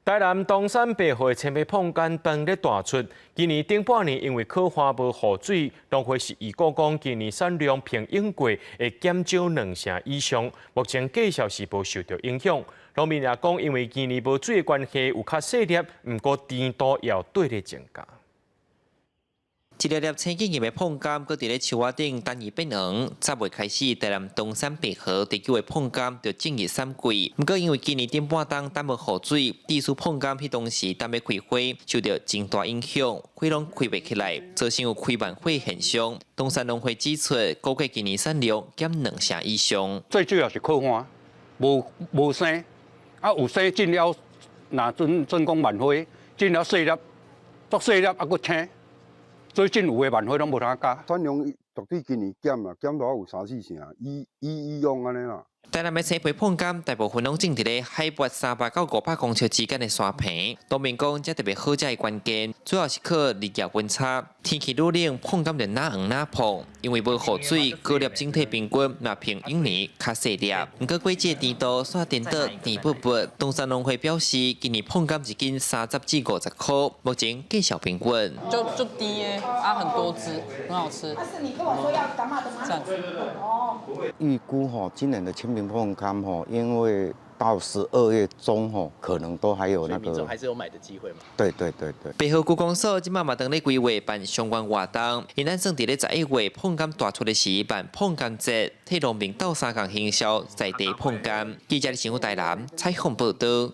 台南冬山白河青皮椪柑當咧大出，今年頂半年因為洘旱無雨水，農會是預估講今年產量平應過會減少兩成以上。目前價數是無受著影響。農民也講，因為今年無水的關係，有較細粒，毋過甜度也有綴咧增加。一粒粒青緊葉的椪柑，閣佇咧樹仔頂等伊變黃。10月開始，台南冬山白河地區的椪柑就進入散季。毋過因為今年頂半冬等無雨水，致使椪柑彼當時等欲開花，受著真大影響，花攏開袂起來，造成有開慢花現象。冬山農會指出，估計今年產量減兩成以上。最主要是洘旱，無無生，啊有生進了，若準準講慢花，進了細粒，足細粒啊閣青。所以進有的萬花攏無通加。產量絕對今年減啦，減到有三四成，以以以往按呢啦。台南的青皮椪柑大部分攏種佇咧海拔300到500公尺之間的山坪。農民講，這特別好食的關鍵，主要是靠日夜溫差。天氣愈冷，椪柑就若黃若膨。因為無雨水，果粒整體平均若平往年較細粒。毋過果子甜度煞顛倒甜滗滗。冬山農會表示，今年椪柑一斤30至50箍，目前價數平穩。就就甜的啊，很多汁，很好吃。但是你跟我說要柑仔的嗎？哦。預估吼，今年的青皮椪柑吼，因為到12月中吼，可能都還有那個。民眾還是有買的機會嘛？對對對對。白河區公所這擺嘛當咧規劃辦相關活動，𪜶打算佇咧11月椪柑大出的時辦椪柑節，替農民鬥相共行銷在地椪柑。記者新聞台南採訪報導。